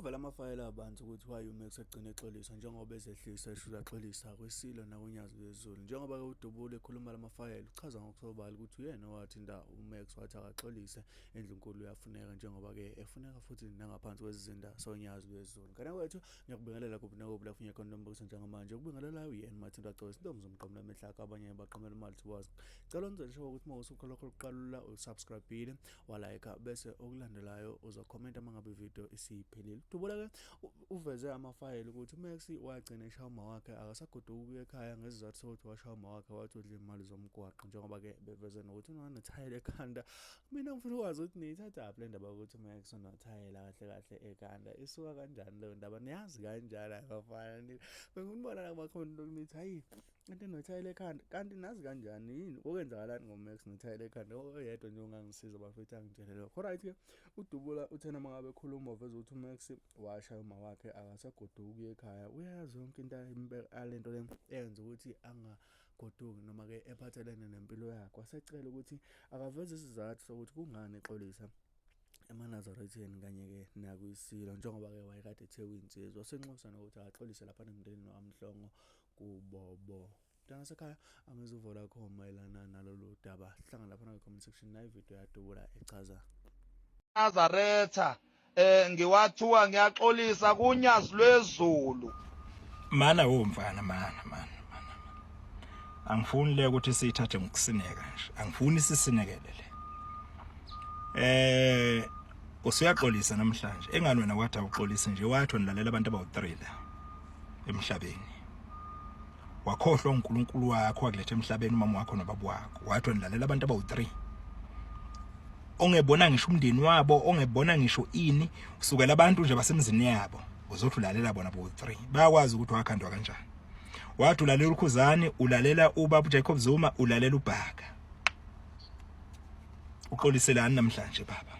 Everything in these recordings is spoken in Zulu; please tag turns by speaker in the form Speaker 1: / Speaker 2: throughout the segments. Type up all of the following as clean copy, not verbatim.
Speaker 1: Sekuvele amafayela abanzi ukuthi why uMax egcine exolisa njengoba ezehlisa esho uyaxolisa kwiSilo nakuNyazi lweZulu. Njengoba-ke uDubula ekhuluma lamafayela uchaza ngokusobala ukuthi uyena owathinta uMax wathi akaxolise eNdlunkulu uyafuneka njengoba-ke efuneka futhi nangaphansi kwezizinda soNyazi lweZulu. Ngane kwethu ngiyakubingelela kuphi nakuphi lapho unyaka khona nombukiso njengamanje ukubingelelayo uyena Mathinta Gcobo isintombi zomqomela amehlaka abanye baqomela imali thiwazi. Cela unzele show ukuthi uma usukho lokho lokuqalula usubscribe walayikha bese okulandelayo uzokhomenta uma ngabe ividiyo isiphelile. Dubula-ke uveze amafayela ukuthi uMax wagcina eshaya uma wakhe akasagoduki ukuya ekhaya ngesizathu sokuthi washaya uma wakhe wathi udla imali zomgwaqo njengoba-ke beveze nokuthi unanothayela ekhanda. Mina ngifuna ukwazi ukuthi niyithathaphi le ndaba yokuthi uMax unothayela kahle kahle ekhanda isuka kanjani leyo ndaba niyazi kanjani abafana benginibona la kumakhomenti lokhu nithi hayi Into enothayela ekhanda kanti nazi kanjani yini okwenzakalani ngoMax nothayela ekhanda oyedwa nje ongangisiza bafethu angitshele lokho. Right ke uDubula uthena uma ngabe ekhuluma uveza ukuthi uMax washaya uma wakhe akasagoduki ukuya ekhaya uyayazi yonke into alento le eyenza ukuthi angagoduki noma ke ephathelene nempilo yakhe wasecela ukuthi akaveze isizathu sokuthi kungani exolisa emaNazaretheni kanye-ke nakwiSilo njengoba-ke wayekade ethe uyinsizwa wasenxusa nokuthi akaxolise lapha nemndenini waMhlongo kubobo mntana sekhaya angizwa uvo lakho mayelana nalolu daba hlangana lapha nakwi-comment section nayi video yadubula echaza
Speaker 2: Nazaretha ngiwathuka ngiyaxolisa kunyazi lwezulu.
Speaker 3: Mana wo mfana mana mana mana. Angifuni le ukuthi siyithathe ngokusineka nje. Angifuni sisinekele le. Usuyaxolisa namhlanje. Engani wena wathi awuxolisi nje wathi nilalela abantu abawu3 la emhlabeni. Wakhohlwa uNkulunkulu wakho wakuletha emhlabeni umama wakho nobaba wakho. Wathi nilalela abantu abawu3. Ongebona ngisho umndeni wabo, ongebona ngisho ini, usukela abantu nje basemzini yabo. Uzothi ulalela bona bo3. Bayakwazi ukuthi wakhandwa kanjani. Wathi ulalela uKhuzani, ulalela ubaba uJacob Zuma, ulalela uBhaka. Uxoliselani namhlanje baba?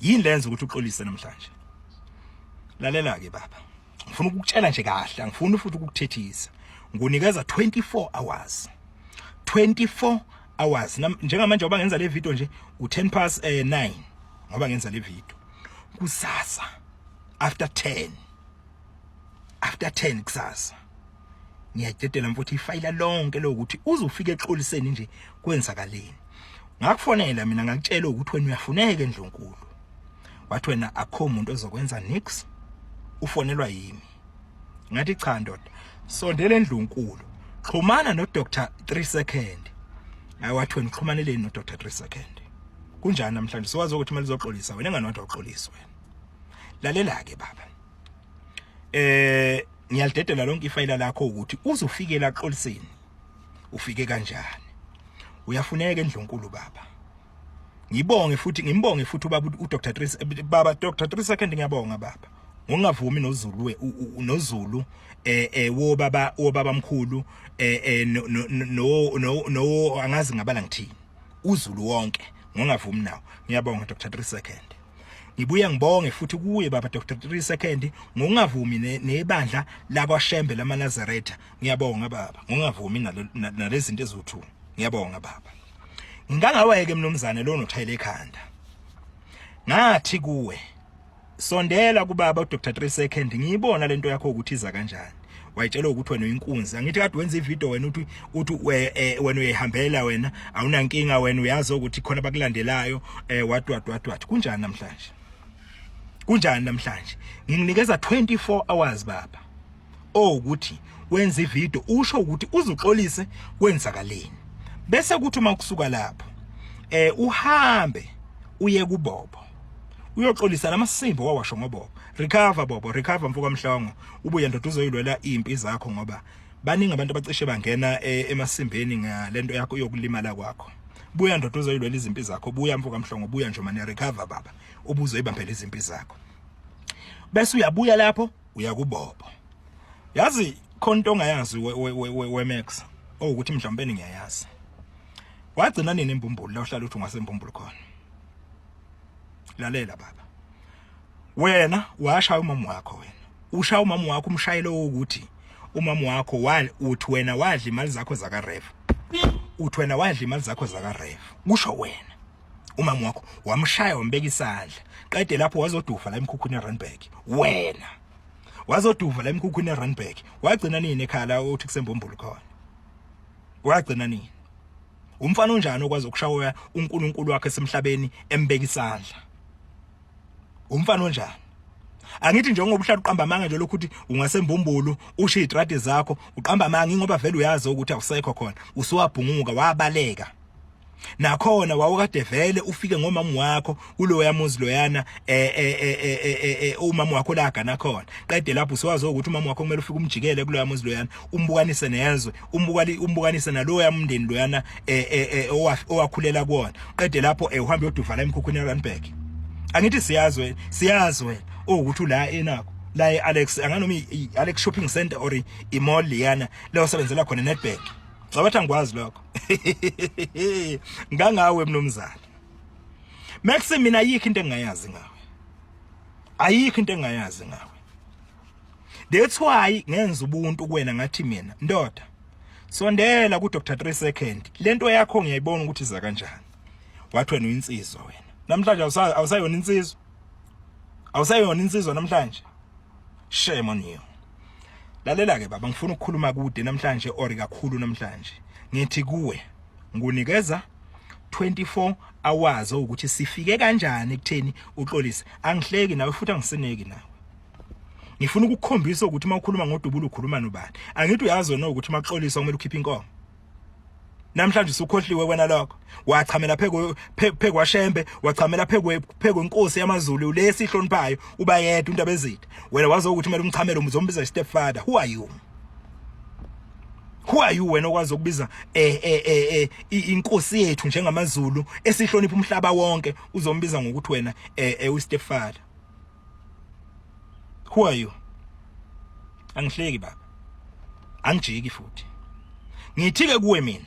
Speaker 3: Yini lenza ukuthi uxolise namhlanje? Lalela ke baba. Ngifuna ukukutshela nje kahle, angifuni futhi ukukuthethisa. Ngunikeza 24 hours. 24 hours njengamanje ngoba ngenza le video nje u10 past 9 ngoba ngenza le video. Kusasa after 10 after 10 kusasa ngiyadedela mfowethu ifayila lonke lokuthi uze ufike exoliseni nje kwenzakaleni ngakufonela mina ngakutshela ukuthi wena uyafuneka endlunkulu wathi wena akho umuntu ozokwenza nix ufonelwa yimi ngathi cha ndoda sondela endlunkulu xhumana no Dr 3 second hayi wathi wena uxhumaneleni no Dr 3 second kunjani namhlanje siwazi ukuthi imali izoxolisa wena engani wathi awuxolisi wena lalela ke baba ngiyalidedela lonke ifayila lakho ukuthi uzofikela axoliseni ufike kanjani uyafuneka endlunkulu baba ngibonge futhi ngimbonge futhi ubaba uDr 3 baba Dr 3 second ngiyabonga baba ngokungavumi noZulu noZulu wobaba wobaba mkhulu no no no angazi ngabala ngithini uZulu wonke ngongavumi nawo ngiyabonga Dr 3 second ngibuye ngibonge futhi kuye baba Dr 3 second ngokungavumi nebandla lakwaShembe lamaNazaretha ngiyabonga baba ngokungavumi nalezinto eziwu2 ngiyabonga baba ngingangaweke mnumzane lo nothayela ekhanda ngathi kuwe sondela kubaba uDr 3 second ngiyibona lento yakho ukuthi iza kanjani wayitshela ukuthi wena uyinkunzi angithi kade wenza ivideo wena uthi uthi wena uyayihambela wena awunankinga wena uyazi ukuthi khona abakulandelayo what what what what kunjani namhlanje kunjani namhlanje ngikunikeza 24 hours baba owukuthi wenza ivideo usho ukuthi uzuxolise kwenzakaleni bese kuthi uma kusuka lapho uhambe uye kuBobo uyoxolisa namasimbo wawasho ngoBobo recover Bobo recover mfoka Mhlongo ubuye ndoda uzoyilwela impi zakho ngoba baningi abantu abacishe bangena emasimbeni ngalento yakho yokulimala kwakho buya ndoda uzoyilwela izimpi zakho buya mfoka Mhlongo buya nje mane recover baba ubuzoyibambela izimpi zakho bese uyabuya lapho uyakubobo yazi khona into ongayazi we Max owukuthi mhlawumbe ngiyayazi wagcina nini embumbulu la uhlala uthi ungasembumbulu khona lalela baba wena washaya umama wakho wena ushaya umama wakho umshayelo ukuthi umama wakho uthi wena wadla imali zakho zaka ref uthi wena wadla imali zakho zaka ref kusho wena Umama wakho wamshaya wambeka isandla. Qede lapho wazoduva la emkhukhwini eRandburg. Wena wazoduva la emkhukhwini eRandburg. Wagcina nini ekhaya la uthi kusembumbulu khona? Wagcina nini? Umfana onjani okwazi ukushaya uNkulunkulu wakhe esemhlabeni embeka isandla? Umfana onjani? Angithi njengoba uhlala uqamba amanga nje lokhu uthi ungasembumbulu usho izitradi zakho uqamba amanga ngoba vele uyazi ukuthi awusekho khona usuwabhunguka wabaleka. Nakhona wawukade vele ufike ngomama wakho kuloya muzi loyana eh eh eh eh umama wakho la gana khona. Qede lapho usuwazi ukuthi umama wakho kumele ufike umjikele kuloya muzi loyana umbukanise nezwe umbukali umbukanise naloya mndeni loyana eh eh owakhulela kuwona. Qede lapho uhambe uyoduvala emkhukhwini eRandburg. Angithi siyazwe siyazwe ukuthi ula enakho la eAlex anganoma iAlex Shopping Center or imall liyana la osebenzela khona Nedbank. Cabatha angikwazi lokho. Ngangawe mnumzane. Max mina ayikho into engingayazi ngawe. Ayikho into engingayazi ngawe. That's why ngenza ubuntu kuwena ngathi mina ndoda sondela ku Dr 3 second lento yakho ngiyayibona ukuthi iza kanjani. Wathi wena uyinsizwa wena. Namhlanje awusayona insizwa. Awusayona insizwa namhlanje. Shame on you. Lalela ke baba ngifuna ukukhuluma kude namhlanje or kakhulu namhlanje. Ngithi kuwe ngunikeza 24 hours ukuthi sifike kanjani ekutheni uxolise. Angihleki nawe futhi angisineki nawe. Ngifuna ukukukhombisa ukuthi uma ukhuluma ngodubulo ukhuluma nobani. Angithi uyazi wena ukuthi uma kuxoliswa kumele ukhiphe inkomo. Namhlanje usukhohliwe wena lokho. Wachamela phekwe phekwashembe, wachamela phekwe phekwenkosi yamaZulu lesi ihloniphayo uba yedwa uNdaba ezitha. Wena wazi ukuthi kumele umchamele umzombiza step father. Who are you? Who are you wena okwazi ukubiza eh eh eh inkosi yethu njengamaZulu esihlonipha umhlaba wonke uzombiza ngokuthi wena eh u step father. Who are you? Angihleki baba. Angijiki futhi. Ngithi ke kuwe mina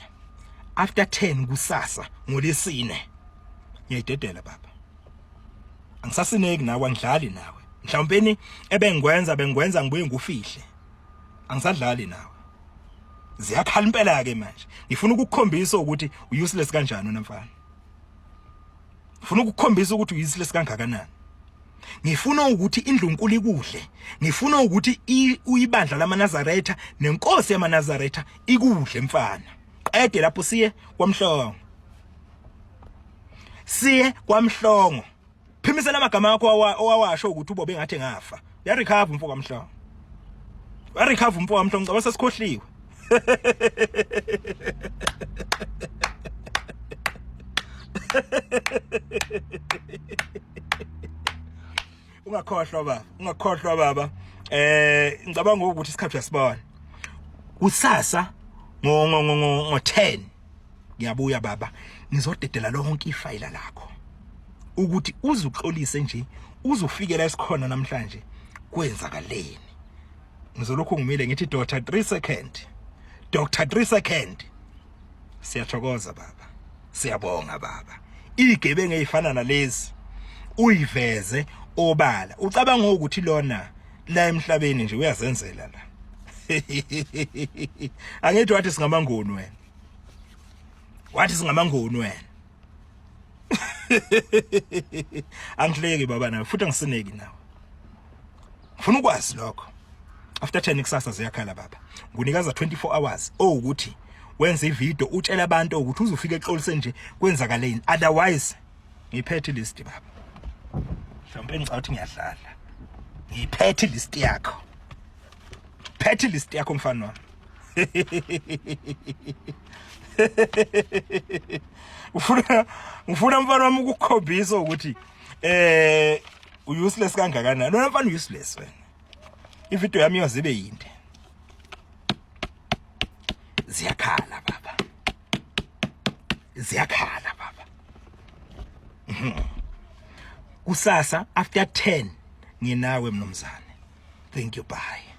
Speaker 3: after 10 kusasa ngolesine ngiyayidedela baba. Angisasineki nawe angidlali nawe. Mhlawumpeni ebengikwenza bengikwenza ngibuye ngufihle. Angisadlali nawe. Ziyakhala impela ke manje. Ngifuna ukukukhombisa ukuthi useless kanjani wena mfana. Ngifuna ukukukhombisa ukuthi useless kangakanani. Ngifuna ukuthi indlunkulu ikudle. Ngifuna ukuthi uyibandla lamaNazaretha nenkosi yamaNazaretha ikudle mfana. Qede lapho siye kwamhlongo. Siye kwamhlongo. Phimisela amagama akho owawasho ukuthi ubobe ngathi ngafa. Ya recover umfo kamhlongo. Ya recover umfo kamhlongo ngicabanga sesikhohliwe. Ungakhohlwa baba, ungakhohlwa baba. Eh ngicabanga ukuthi isikhathi uyasibona. Kusasa ngo ngo ngo 10 ngiyabuya baba ngizodedela lonke ifayila lakho. Ukuthi uzuxolise nje uzufikela esikhona namhlanje kwenzakaleni. Ngizolokhu ngimile ngithi Dr 3 second. Dr 3 second. Siyathokoza baba. Siyabonga baba. Igebengu ezifana nalezi uyiveze obala. Ucabanga ukuthi lona la emhlabeni nje uyazenzela la. Angithi wathi singamangoni wena. Wathi singamangoni wena. Angihleki baba nawe futhi angisineki nawe. Ngifuna ukwazi lokho. After 10 kusasa ziyakhala baba. Ngunikeza 24 hours owukuthi wenze ivideo utshela abantu ukuthi uzofika exolise nje kwenzakaleni otherwise ngiphethe list baba. Mhlawumbe ngicabanga ukuthi ngiyadlala. Ngiphethe list yakho. Phethe list yakho mfana wami. Ufuna ngifuna mfana wami ukukhombisa ukuthi eh useless kangakanani. Wena mfana useless wena. Ivideo yami yoze ibe yinde. Ziyakhala baba. Ziyakhala baba. Kusasa after 10 nginawe mnumzane. Thank you bye.